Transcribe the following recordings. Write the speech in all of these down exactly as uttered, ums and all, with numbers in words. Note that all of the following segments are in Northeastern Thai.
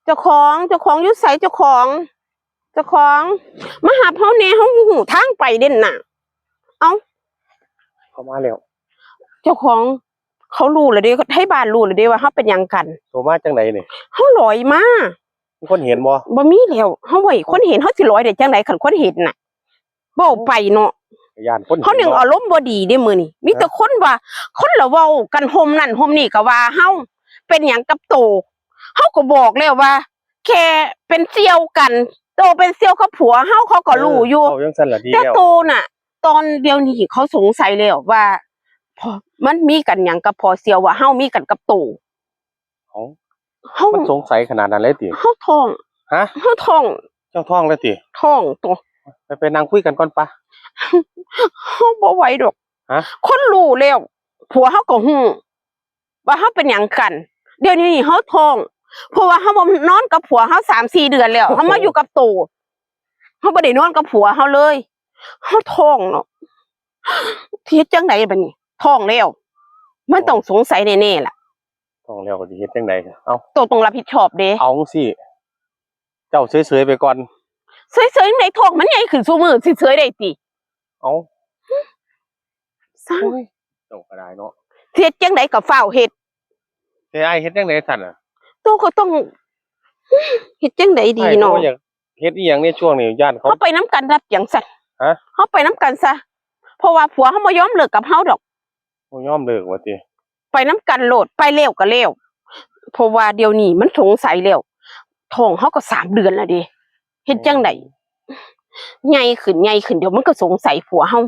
เจ้าของ เจ้าของอยู่ไส เจ้าของ เจ้าของ มาหับเฮาแหน่ เฮาบ่ฮู้ทางไปเด้น่ะ เอ้า เขามาแล้ว เจ้าของ เขารู้แล้วเด้ ไทบ้านรู้แล้วเด้ว่าเฮาเป็นหยังกัน โตมาจั่งใดนี่ เฮาลอยมา มีคนเห็นบ่ บ่มีแล้ว เฮาไว้คนเห็น เฮาสิลอยได้จั่งใดคันคนเห็นน่ะ เว้าไปเนาะ ย้านคนเห็น เฮาหนึ่ง เนาะ อารมณ์บ่ดีเด้มื้อนี้ มีแต่ ฮะ คนว่า คนละเว้ากันโฮมนั่นโฮมนี่ก็ว่าเฮาเป็นหยังกับโต เฮาก็บอกแล้วว่า แค่เป็นเสี่ยวกัน โตเป็นเสี่ยวกับผัวเฮา เขาก็รู้อยู่ เออ เว้าจั่งซั่นล่ะดีแล้ว แต่โตน่ะ ตอนเดี๋ยวนี้เขาสงสัยแล้วว่า พอ มันมีกันหยังกับพ่อเสี่ยว ว่าเฮามีกันกับโต เอ้า เฮา มันสงสัยขนาดนั้นเลยติ เฮาท้อง ฮะ เฮาท้อง เจ้าท้องแล้วติ ท้องตัว ไป ไปนั่งคุยกันก่อนปะ เฮาบ่ไหวดอก ฮะ คนรู้แล้ว ผัวเฮาก็ฮู้ ว่าเฮาเป็นหยังกัน เดี๋ยวนี้เฮาท้อง เพราะว่าเฮาบ่นอนกับผัวเฮาสามสี่เดือนแล้ว เฮามาอยู่กับโต เฮาบ่ได้นอนกับผัวเฮาเลย เฮาท้องเนาะ สิเฮ็ดจั่งใดบัดนี้ ท้องแล้ว มันต้องสงสัยแน่ๆล่ะ ท้องแล้วก็สิเฮ็ดจั่งใด เอ้า โตต้องรับผิดชอบเด้ เอาจั่งซี้ เจ้าเฉยๆไปก่อน เฉยๆจั่งใด ท้องมันใหญ่ขึ้นซุมื้อ สิเฉยได้ติ เอ้า ซ่าง โอ้ย เจ้าก็ได้เนาะ เฮ็ดจั่งใดก็ฟ้าวเฮ็ด แต่อ้ายเฮ็ดจั่งใดซั่นน่ะ โตก็ต้อง เฮ็ดจั่งใดดีเนาะ อ้ายก็บ่อยากเฮ็ดอีหยังในช่วงนี้ ย้านเขา เฮาไปนำกันซะจั่งซั่น ฮะ เฮาไปนำกันซะ เพราะว่าผัวเฮาบ่ยอมเลิกกับเฮาดอก บ่ยอมเลิกว่าติ ไปนำกันโลด ไปแล้วก็แล้ว เพราะว่าเดี๋ยวนี้มันสงสัยแล้ว ท้องเฮาก็สามเดือนแล้วเด้ เฮ็ดจั่งใด ใหญ่ขึ้น ใหญ่ขึ้น เดี๋ยวมันก็สงสัยผัวเฮา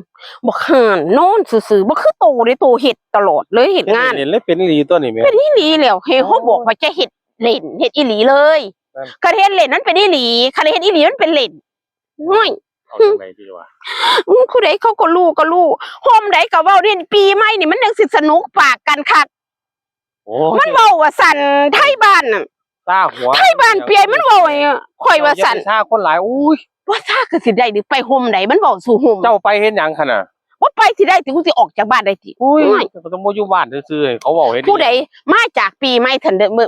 บักห่านนอนซื่อๆ บ่คือโตเด้ โตเฮ็ดตลอดเลย เฮ็ดงาน เฮ็ดเล่นเลย เป็นอีหลีตัวนี้แม่ เป็นอีหลีแล้ว เฮาบอกว่าจะเฮ็ดเล่น เฮ็ดอีหลีเลย นั่น คันเฮ็ดเล่นมันเป็นอีหลี คันเฮ็ดอีหลีมันเป็นเล่น โอ้ย เอาจั่งใดดีวะ อื้อ ผู้ใดเขาก็รู้ก็รู้ โฮมใดก็เว้าเด่น ปีใหม่นี่มันยังสิสนุกปากกันคัก โอ้ย มันเว้าว่าซั่น ไทบ้านน่ะ ซ่าหัว ไทบ้านเปียมันเว้าให้ข่อยว่าซั่น เจ้าอย่าไปซ่าคนหลาย อุ้ย บ่ซ่าก็สิได้หรือ ไปโฮมใดมันเว้าสู่โฮม เจ้าไปเฮ็ดหยังคั่นน่ะ บ่ไปสิได้ติ กูสิออกจากบ้านได้ติ อุ้ย โอ้ย เจ้าก็ต้องบ่อยู่บ้านซื่อๆ ให้เขาเว้าเฮ็ด ผู้ใดมาจากปีใหม่ซั่นเด้อ มื้อ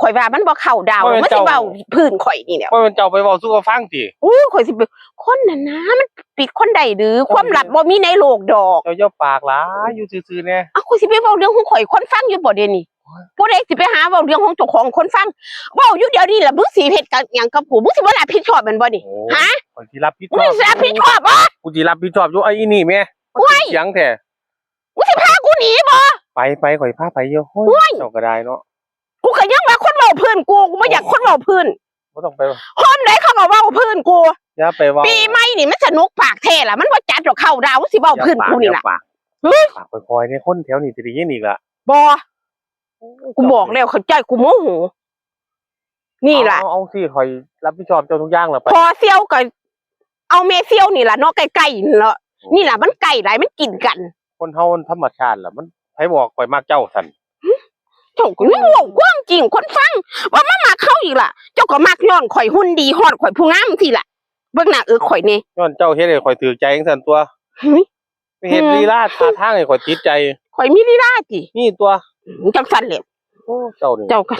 ข่อยว่ามันบ่เข้าดาว บ่แม่น มันสิ เจ้า เว้าพื้นข่อยนี่แหละ บ่แม่นเจ้าไปเว้าสู่เขาฟังติ อู้ ข่อยสิไป คนนั่นนะ มันปิดคนใดหรือ ความลับบ่มีในโลกดอก เจ้าอย่าปากหลาย อยู่ซื่อๆแน่ เอ้า ข่อยสิไปเว้าเรื่องของข่อยคนฟังอยู่บ่เดี๋ยวนี้ โอ้ย ผู้ใดสิไปหาเว้าเรื่องของเจ้าของคนฟัง เว้าอยู่เดี๋ยวนี้ล่ะ มึงสิเฮ็ดกับหยังกับกู มึงสิบ่รับผิดชอบแม่นบ่นี่ โอ้ย ฮะ ข่อยสิรับผิดชอบ มึงสิรับผิดชอบบ่ กูสิรับผิดชอบอยู่ ไอ้อีนี่แม่ โอ้ย เสียงแท้ มึงสิพากูหนีบ่ ไปไป ข่อยพาไปอยู่ โอ้ย โอ้ย เจ้าก็ได้เนาะ กูก็ยังว่าคนเว้าพื้นกู กูบ่อยากคนเว้าพื้น บ่ต้องไป โฮมใดเขาก็เว้าพื้นกู อย่าไปเว้า ปีใหม่นี่มันสนุกปากแท้ล่ะ มันบ่จัดดอกเข้าดาว สิเว้าพื้นกูนี่ล่ะ อย่าปาก อย่าปาก หึ ปากค่อยๆเนี่ย คนแถวนี้สิได้ยินอีกล่ะ บ่ โอ้ย กูบอกแล้ว เข้าใจ กูโมโห นี่ล่ะ เอา เอาสิ ข่อยรับผิดชอบเจ้าทุกอย่างล่ะ ไป พ่อเสี่ยวก็เอาแม่เสี่ยวนี่ล่ะเนาะ ใกล้ๆนี่ล่ะ โอ้ นี่ล่ะมันใกล้หลาย มันกินกัน คนเฮามันธรรมชาติล่ะ มัน ไผบอกข่อยมักเจ้าซั่น เจ้าก็ยังเว้าความจริงคนฟัง ว่ามามักเขาอีกล่ะ เจ้าก็มักย้อนข่อยหุ่นดี ฮอดข่อยผู้งามสิล่ะ เบิ่งหน้าเอิกข่อยแน่ ย้อนเจ้าเฮ็ดให้ข่อยถืกใจจั่งซั่นตั๊ว หึ ไปเฮ็ด อืม ลีลาท่าทางให้ข่อยติดใจ ข่อยมีลีลาติ นี่ตั๊ว อืม จั่งซั่นแหละ โอ้ เจ้านี่ เจ้าก็